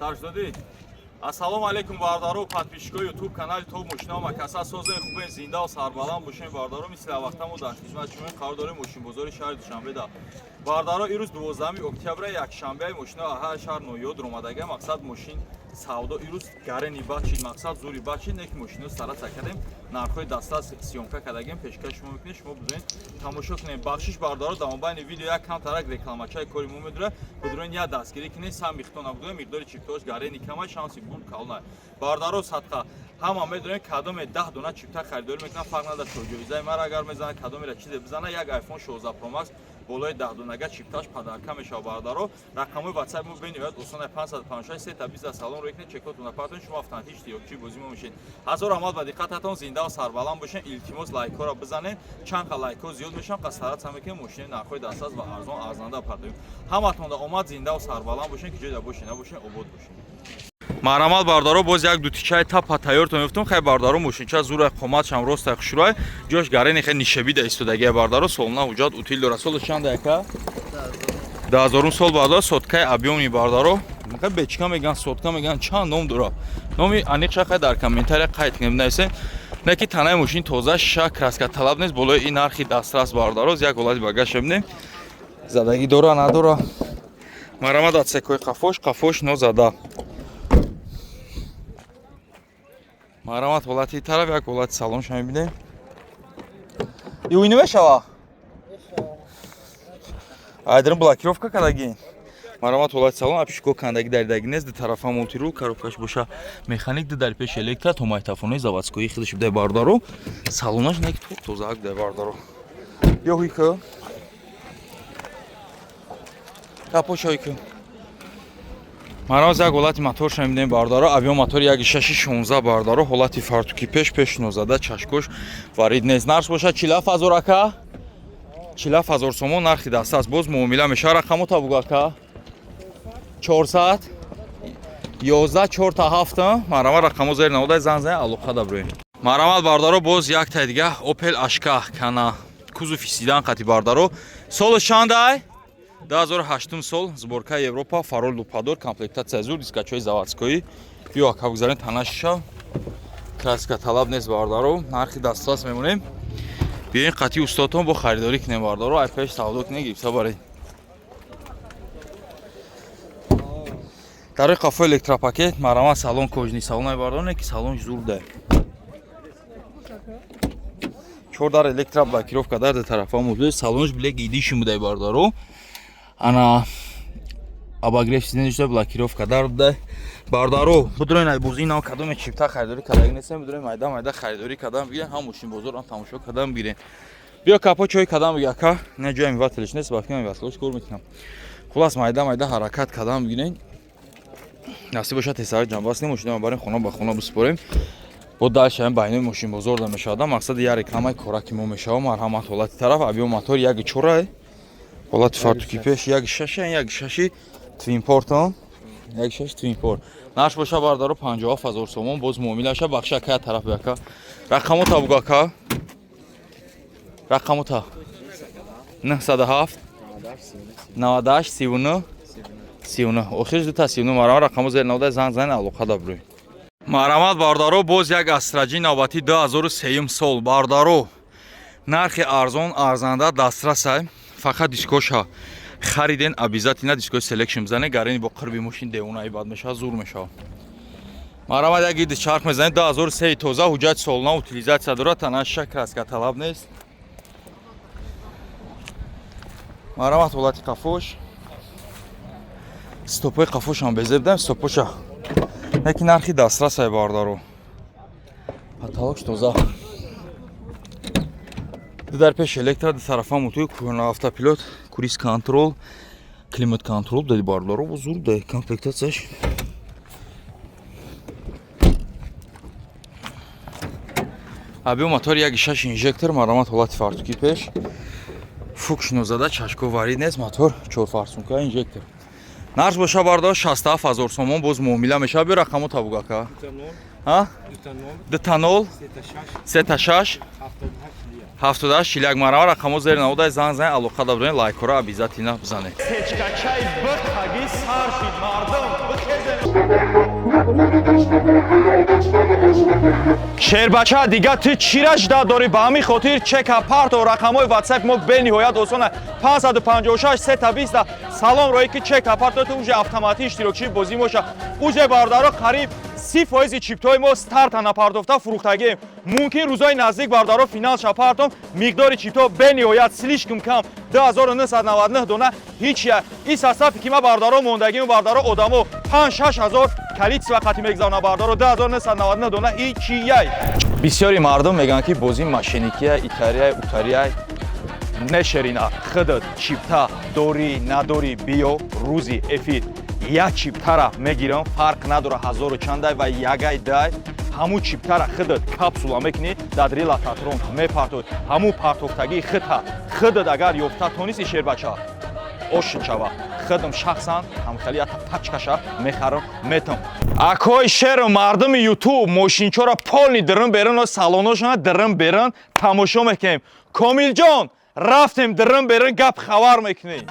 Сар шудодӣ? Ассалому алайкум, бародаро, подписчикои YouTube канали Топ Мошинао Макаса. Созаи хубен, зиндаву сарбаланд бошем, бародаро. Мисли аввақта мо дар хизмати шумо қарор дорем, мошинбозори шаҳри Душанбеда. Бародаро, ирӯз 12 октябра, якшанбеи, мошинао ҳар шаҳр ноҳиё дуромадага. Мақсад, мошин савдо ирӯз гарени бачид, мақсад, зури бачид, не ки мошино стараться кардем, нархҳои дастрас съёмка кардагем, пешкаш шумо мекунем, шумо бидонед, тамошо кунем. Бахшиш, бародаро, дар мобайни видео як камтарак рекламачаи кори мо медора, бидонед, як дастгирӣ кунед, сам михто набудем, миқдори чиптаош гарени кама, шанси бурд калона. Бародаро, садқа ҳама медонем, кадоме 10 дона чипта харидорӣ мекунад, фарқ надорад, шоҳҷоизаи мара агар мезанад, кадомера чизе бизана, як iPhone 16 Pro Max болои 10 донага чипташ подарка мешавад. Бародаро, рақамҳои WhatsApp мо бениҳоят осона: 556 сета 20. Салон рӯй кунед, чекотона партонед, шумо автоматик иштирокчии бозӣ мо мешед. Ҳазор раҳмат ба диққататон, зиндаву сарбаланд бошед. Илтимос, лайкҳоро бизанед. Чанд қа лайкҳо зиёд мешаванд, қа стараться мекунем, мошини нархҳои дастрас ва арзон, арзанда партоем. Ҳаматонда омад, зиндаву сарбаланд бошед, ки ҷойда бошед, набошед, обод бошед. Марҳамат, бародаро, боз як дутичаи тапа тайёртон ёфтум. Хай, бародаро, мошинча зура, қоматшам ростай, хушрӯай, ҷош гарени хе нишебида истодагия. Бародаро, солна ҳуҷҷат утил дора. Соли чанда, яка? 2000 сол, бародаро, соткаи объёмный. Бародаро, хай, бечка меган, сотка меган, чанд ном дора, номи аниқша хай дар комментария қайд кунем, нависем. Не ки танаи мошин тоза, ша краска талаб нест, болои ин нархи дастрас. Бародаро, як ҳолати багаж бинем, задагӣ дора, надора. Марҳамат, отсекои қафош, қафош нозада. Марҳамат, ҳолати тараф, як ҳолати салонша мебинем. Иуи мешава, айдрин блокировка кардагин. Марҳамат, ҳолати салон, обшивка кандаги, даридаги нест, ду тарафа мультирул, коробкаш боша механик, ду дар пеш электро, то майтафонои заводскои худаш будай. Бародаро, салонаш не ки тозаак будай. Бародаро, биё, ҳуйка капош, ҳуйка. Марҳамат, як ҳолати моторша мебинем, бародаро, объём мотори 1.6 16. Бародаро, ҳолати фартуки пеш, пеш нозада, чашкош варид нест. Нарх бошад 47 000, ака, 47 000 сомон нархи дастрас, боз муомила мешавад. Рақамота бугу, ака. 400 11 4 7. Марҳамат, рақамо зери наводай, зан зан, алоқа даброем. Марҳамат, бародаро, боз яктай дига Opel Ашка кана, кузови седан қати. Бародаро, соли чандай? 2008 сол, сборка Европа, фарол лупадор, комплектация зур, дискачои заводскои. Биё, ака, бигзарем танаша, краска талаб нест. Бародаро, нархи дастрас мемонем, биёин қатъи устодтон бо харидорӣ кунем. Бародаро, ай пеш савдо кунем, гирифта баред. Дарои қафо электропакет. Марҳамат, салон кожаный салон, бародаро, ки салон зур да, чор дар электро, блокировка дар ду тарафа муд, салонш блек идиши мудай. Бародаро, ана обогрев сиденья, блокировка дар буда. Бародаро, бидроин, ай бозии нав кадоме чипта харидорӣ кардаги нестем, бидроин, майда майда харидорӣ кардан бигирен, ҳам мошин бозорам тамошо кардан бигирен. Биё, капо чой кардан биги, ака. Не, ҷои мивателиш нест, ба фикрам мивателош кор мекунам. Хулас, майда майда ҳаракат кардан бигирен. Насиб бошад, тесари ҷанбаст нем, мошина барем, хона ба хона биспорем, бо дальше байнои мошин бозор да мешавада. Мақсади я рекламаи кораки мо мешава. Марҳамат, ҳолати тараф, объём мотор 1.4, ҳолати фартуки пеш 1.6, 1.6 твинпортон, 1.6 твинпорт. Нарх боша, бародаро, 57 000 сомон, боз муомилаша. Бахша, кая тараф бияка, рақамота бугу, ака, рақамота: 907 98 39 39, охирш дута 39. Марҳамат, рақамо зери навода, занг зан, алоқа дабрӯй. Марҳамат, бародаро, боз як Астраҷи навбати, 2003 сол. Бародаро, нархи арзон, арзанда, дастрасай. Фақат дискоша хариден, обязательно дискои селекшн бизане, гарени бо қирби мошин девонаи бад мешавад, зур мешавад. Марҳамат, як иди чарх мезанед. 2003 тоза, ҳуҷҷати солона, утилизация дорад, танаша краска талаб нест. Марҳамат, ҳолати қафош, стопои қафошам безеб даем, стопоша неки нархи дастрасай. Бародаро, потолокш тоза, ду дар пеш электро, ду тарафа мутуи, автопилот, круиз контроль, климат контроль дали. Бародаро, зур да комплектацияш. Объём мотор 1.6 инжектор. Марҳамат, ҳолати фартуки пеш, фукш нозада, чашко варид нест, мотор чорфарсунка, инжектор. Нарх боша, бардор, 67 000 сомон, боз муомила мешавад. Биё, рақамо табуг, ака. Дута нол сета шаш 78 41. Марҳамат, рақамо зери наводай, занг зан, алоқа дабрен, лайкҳоро обязательно бизанед. Сечкачаи бихаги сар шид, мардум бихезем. Шербача, дига ту чира жда дорӣ? Ба ҳамин хотир чека парто. Рақамҳои ватсап мо бениҳоят осона: 556 320. Салом роӣ ки чека парто, ту уже автоматӣ иштирокчии бозӣ моша. Уже, бародаро, қариб 30 фоизи чиптҳои мо старта напардохта фурӯхтагием. Мумкин, рӯзои наздик, бародаро, финал ша партом. Миқдори чиптҳо бениҳоят слишком кам, 2999 дона ҳичя. Ин состав и ки ма, бародаро, мондагим, бародаро, одамо 5-6 ҳазор количество қати мегзавона. Бародаро, 2999 дона ҳичияй. Бисёри мардум мегӯянд, ки бозӣ мошенникия, итарияй, утарияй. Нешерина худат чипта дорӣ, надорӣ, биё рӯзи эфир, як чиптара мегирам, фарқ надора ҳазору чандай ва ягай дай. Ҳамун чиптара худат капсула мекунӣ, дар лототрон мепартоӣ. Ҳамун партофтагии худта худат агар ёфта тонисти, шербача, ошин шава. Худам шахсан ҳамхели ята пачкаша мехарам, метам. Акои шеру мардуми Ютуб, мошинчора полный дирин берин, салоношона дирин берин тамошо мекунем. Комилҷон, рафтем дирин берин, гап хабар мекунем.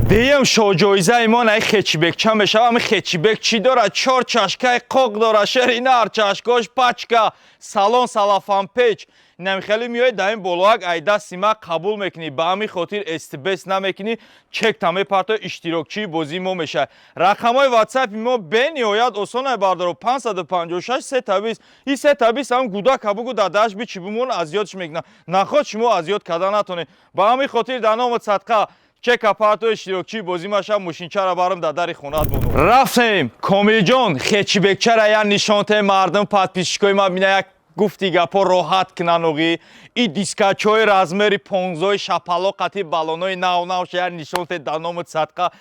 Дуюм шоҳҷоизаи мо наи хэтчбек ча мешава. Ами хэтчбек чӣ дорад? Чор чашкаи қоқ дорад, шери нар, чашкош пачка, салон салафанпеч. Намихелӣ меояд дар ин болоак, ай дасти ма қабул мекунӣ. Ба ҳамин хотир стбс намекунӣ, чекта мепарто, иштирокчии бозии мо мешавад. Рақамҳои ватсапи мо бениҳоят осонай, бардоро: 556 320. И 320 ҳам гудака бугу, дадаш бичи бумон, аз ёдш мекунад. Наход шумо аз ёд карда натонед. Ба ҳамин хотир дар номи садқа чека парто, иштирокчии бозӣ маша, мошинчара барам, дар дари хонат монум. Рафтем, Комилҷон, хэтчбекчара я нишонте мардум, подписчикои ма бина, як гуфти гапо роҳат кунан. Оғи и дискачои размери понзои шапало қати балонои нав навша я нишонте дар номи садқа.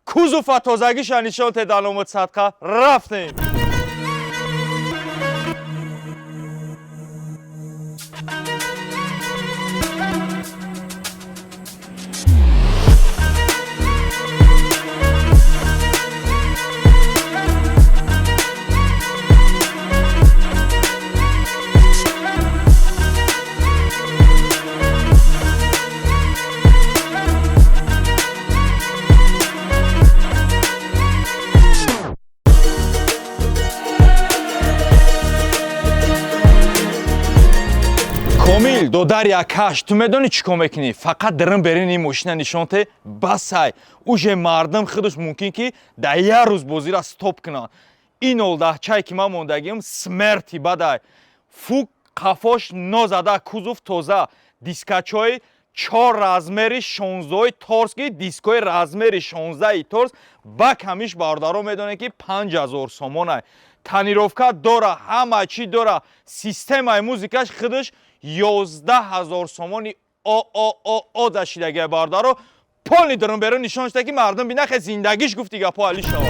Кузова тозагиша нишонте дар номи садқа. Рафтем. Комил, додари акаш, ту медонӣ чӣ кор мекунӣ? Фақат дирин берин ин мошина нишонте, басай. Уже мардум худаш мумкин ки дар як рӯз бозира стоп кунанд. Ин олдаҳчае ки ман мондагиам, смерти бадай фук, қафош нозада, кузов тоза, дискачои чор размери шонздаҳои торски, дискои размери 16-и торс. Ба камиш, бародаро, медонед ки 5000 сомонай. Тонировка дора, ҳама чӣ дора, системаи музикаш худаш 11 000 сомони ооо дашидагия. Бародаро, полный дурунберун нишон шуда, ки мардум бинахе, зиндагиш гуфти гапо али шава.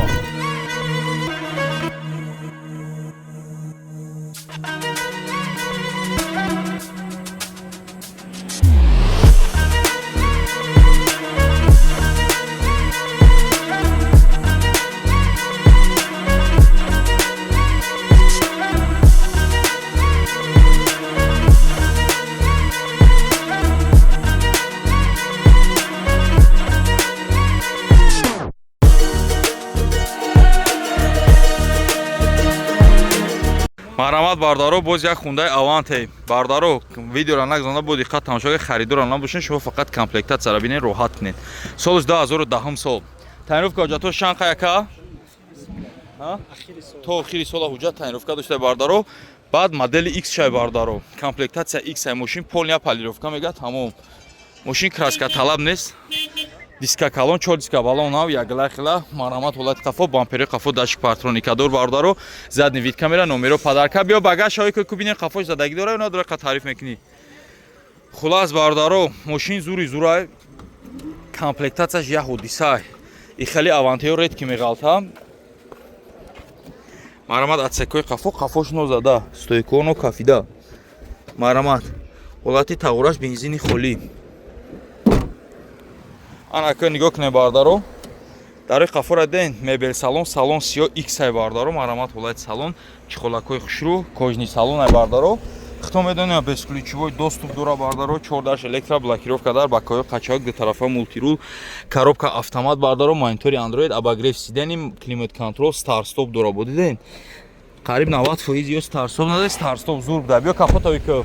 Марҳамат, бародаро, боз як хундаи Аванте. Бародаро, видеоро нагзонда, бо диққат тамошо, харидорро набошед, шумо фақат комплектатсияро бинед, роҳат кунед. Солш 2010 сол, тонировка, ҳуҷҷатҳо шанқа яка то охири сола ҳуҷҷат, тонировка дошта, бародаро. Баъд модели X шай, бародаро, комплектатсия X ай. Мошин полная полировка мега, тамом. Мошин краска талаб нест. Диска калон, чор диска балон нав, ягла хила. Марҳамат, ҳолати қафо, бампери қафо датчик парктроникадор, бародаро. Задний вид камера, номеро подарка. Биё, багажҳое ки кубинем, қафош задагӣ дора ё надора, қа таъриф мекунӣ. Хулас, бародаро, мошин зури зурай, комплектатсияш як ҳодисай. И хеле авантеё редки меғалта. Марҳамат, отсекои қафо, қафош нозада, стойконо кафида. Марҳамат, ҳолати тағораш, бензини холӣ. Ана ка нигоҳ кунед, бародаро, дарои қафора ден, мебел салон, салон сиё икс ай, бародаро. Марҳамат, ҳолати салон, чехолакҳои хушрӯ, кожаный салон ай, бародаро. Хито медонем, бесключевой доступ дора, бардаро, чордаш электроблокировка дар бакои қачак, ду тарафа мультирул, коробка автомат, бардаро, монитори Android, обогрев сидений, климат контрол, старт-стоп дора. Бодиден, қариб 90% ё старт-стоп надо, старт-стоп зур буда. Биё, капота викӯ,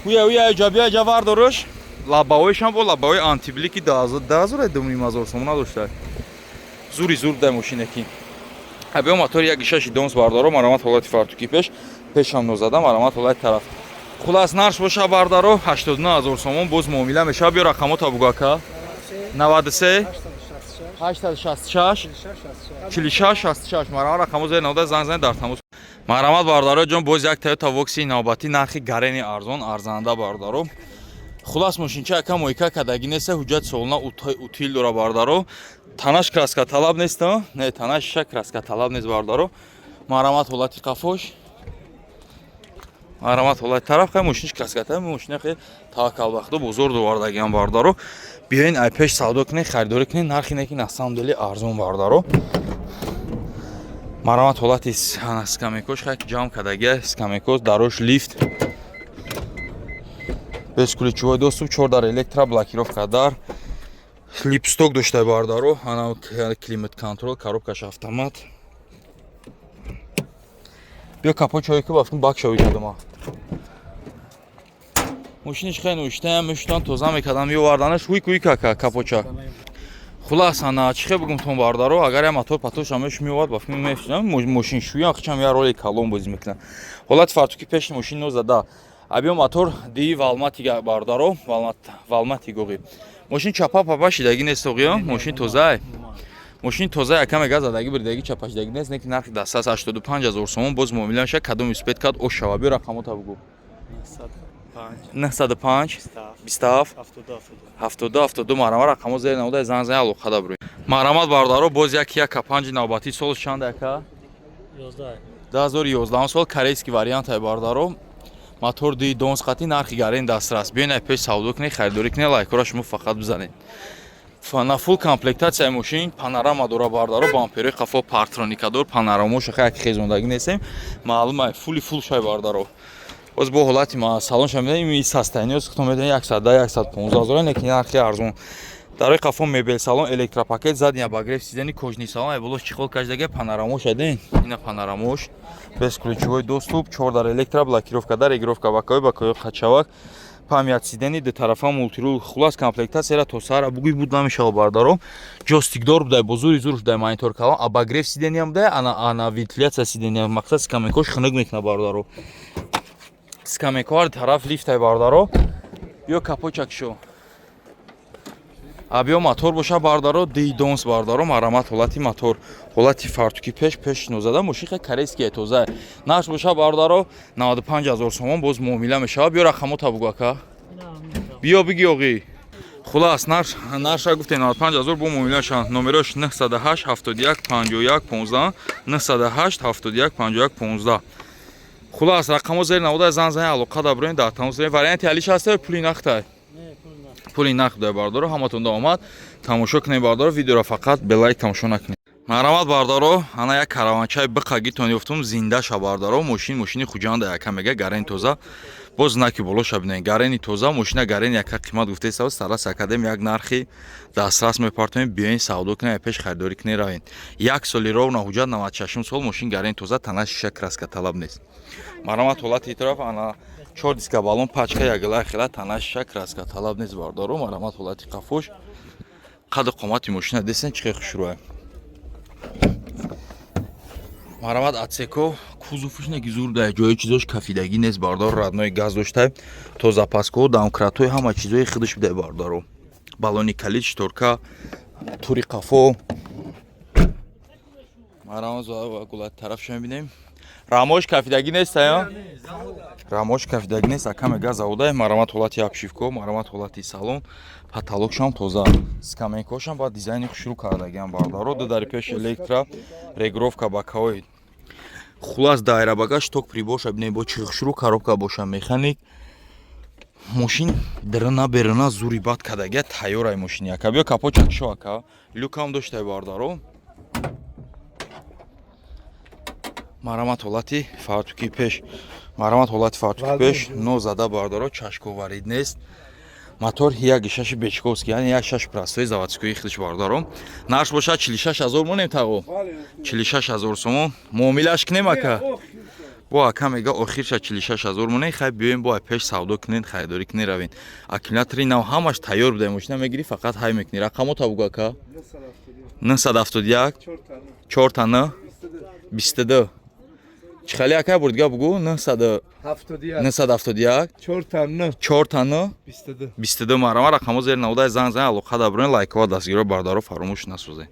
уя, уя, ҷа, биё, ҷа, вардорш. Лабаоишам бо лабаои антиблики 10 000, 2500 сомон надошта. Зури зур буда мошинеки. Биё, мотори як шаши донс, бардаро. Марамат, ҳолати фартуки пеш, пешам нозада. Марамат, ҳолати тараф. Хулас, нарх боша, бардаро, 89 000 сомон, боз муомила мешава. Биё, рақамота бугу, ака. 93 866 46 66. Марҳамат, рақамо зери 90, занг занед, дар тамос. Марҳамат, бардаро ҷон, боз як Тойота Вокси навбатӣ, нархи гарени арзон, арзанда, бардаро. Хулас, мошинча ака мойка кадаги неста, ҳуҷҷат солона утил дора, бардаро. Танаш краска талаб нест, не, танаш ша краска талаб нест, бардаро. Марҳамат, ҳолати қафош, марҳамат, ҳолати тараф. Хай, мошиниш краската, мошина хе таваккал ба худо, бозор довардагиам, бардаро. Биёин, ай пеш савдо кунед, харидорӣ кунед, нархи неки на самом деле арзон, бардаро. Марҳамат, ҳолати скамейкош, хай ҷамъ кардагия скамейкош, дарош лифт, бесключевой доступ, чор дар электроблокировка, дар липсток дошта, бардаро. Ана климат контрол, коробкаш автомат. Биё, капот чое ки бафтум, бак шави кардама. Мошиниш хеле нӯштаям, мешудам, тоза мекардам, меоварданаш. Ҳуй куй кака капоча. Хулас, ана чӣ хел бугум тон, бардаро, агар я мотор патош ҳамеш меовард, бафтум, мефтам, мошиншӯям хичам я роли калон бозӣ мекунам. Ҳолати фартуки пеши мошин нозада. Абиё, мотор ди валматига, бардаро, валмати гоғи. Мошин чапа папа шидаги нест, оғиё, мошин тозае. Мошини тоза, якаме газ задаги, бирдаги, чапашидаги нест, неки нархи дастас 85 ҳазор сомон, боз муомила мешавад. Кадом успеть кард, ош шава. Биё, рақамота бугу. 905 27 72 72. Марҳамат, рақамо зери намуда, занг зани, алоқада бироед. Марҳамат, бародаро, боз як яка панҷи навбатӣ. Сол чанд, яка? 2011 сол, корейский вариант ай, бародаро. Мотор ди донс қати, нархи гарен дастрас. Биён, ай пеш савдо кунед, харидорӣ кунед, лайкора шумо фақат бизанед. На фул комплектатсияи мошин, панорама дора, бардаро, бамперои қафо парктроникадор, панорамоша як хезондагӣ нестем, маълум фули фул шай, бардаро. Боз бо ҳолати салонша медонем, ин состояниёс худтон медонед, 110, 115 ҳазор, лекин нархи арзон. Дарои қафо мебел салон, электропакет, задний обогрев сидений, кожаный салон, ай боло чехол кашдаги, панорамош аден, ина панорамош, бесключевой доступ, чор дар электроблокировка, дар регулировка бакои, бакои қачавак, память сидений, ду тарафа мультирул. Хулас, комплектатсияра то сара бугӯй буд намешава, бардаро. Ҷойстикдор будай, бо зури зур шудай, монитор калон, обогрев сидениям будай, ана вентиляция сидения, мақсад скамейкош хунук мекунад, бардаро. Скамейко ҳар тараф лифтай, бардаро. Биё, капочак шо. Абиё, мотор боша, бардаро, дидонс, бардаро. Марҳамат, ҳолати мотор, ҳолати фартуки пеш, пеш нозада. Мошин хеле корейский, тоза. Нарх боша, бардаро, 95 ҳазор сомон, боз муомила мешавад. Биё, рақамота бугу, ака. Биё, биги, оғӣ. Хулас, нархша гуфтем, 95 ҳазор, бо муомила мешавад. Номерош 908 71 51 15, 908 71 51 15. Хулас, рақамо зери навода, занг зани, алоқа даброем, дар тамос. Варианти алиш ҳаста, пули нақтай, пули нақд дай, бардаро. Ҳаматон омад, тамошо кунед, бардаро, видеоро фақат бе лайк тамошо накунед. Марҳамат, бардаро, ана як караванчаи биқагитон ёфтум, зиндаша, бардаро. Мошин мошини Хуҷанда, яка мега гарени тоза. Боз знаки болоша бинед, гарени тоза мошина, гарени яка қимат гуфтеста, старас академ як нархи дастрас мепартоем. Биёин, савдо кунед, пеш харидорӣ кунед, равед. Як соли ровно ҳуҷҷат, 96 сол, мошин гарени тоза, тана шиша краска талаб нест. Марҳамат, ҳолати тараф, ана чор диска балон, пачка ягила хела, тана шиша краска талаб нест, бардаро. Марҳамат, ҳолати қафош, қаду қомати мошина десен, чӣ хел хушрӯя. Марҳамат, отсеко, кузовш неки зур дар ҷои чизош кафидагӣ нест, бардор. Родной газ дошта, то запаскао, домкратҳои, ҳама чизои худаш бидай, бардаро. Баллони калид, шторка, тури қафо. Марама гулати тарафша мебинем. Рамош кафидагӣ нест, ая? Рамош кафидагӣ нест, ака мега, завода. Марамат ҳолати обшивко, марамат ҳолати салон, потолокшам тоза, скамейкошам ба дизайни хушрӯ кардагиам, бародаро. Ду дари пеш электро, регулировка боковой. Хулас, дайрабага, шток приборша бинем, бо чӣ хушрӯ коробка боша, механик. Мошин дрна берина зури бад кардагия, тайёрай мошини, ака. Биё, капотча кшо, ака. Люкам доштай, бародаро. Марамат ҳолати фартуки пеш, марамат ҳолати фартуки пеш, но зада, бародаро, чашковарид нест. Мотор як шаши бечковский, яъне як шаш простой, заводской худш, бародаро. Нарх бошад 46 000 монем, тағо? 46 000 сомон муомилаш кунем, ака. Бо ака мега, охирша 46 000 монем. Хай, биёем, бо пеш савдо кунен, харидорӣ кунен, равен. Аккумулятори нав, ҳамаш тайёр буда. Мошина мегирӣ, фақат ҳай мекунӣ. Рақамота бугу, ака. 971 4 н 22. Чӣ хеле, ака, бур дига бугу. 971 4 н 22. Марама рақамо зери наводаи, занг зан, алоқа даброен. Лайкова дастгиро, бародаро, фаромӯш насозед.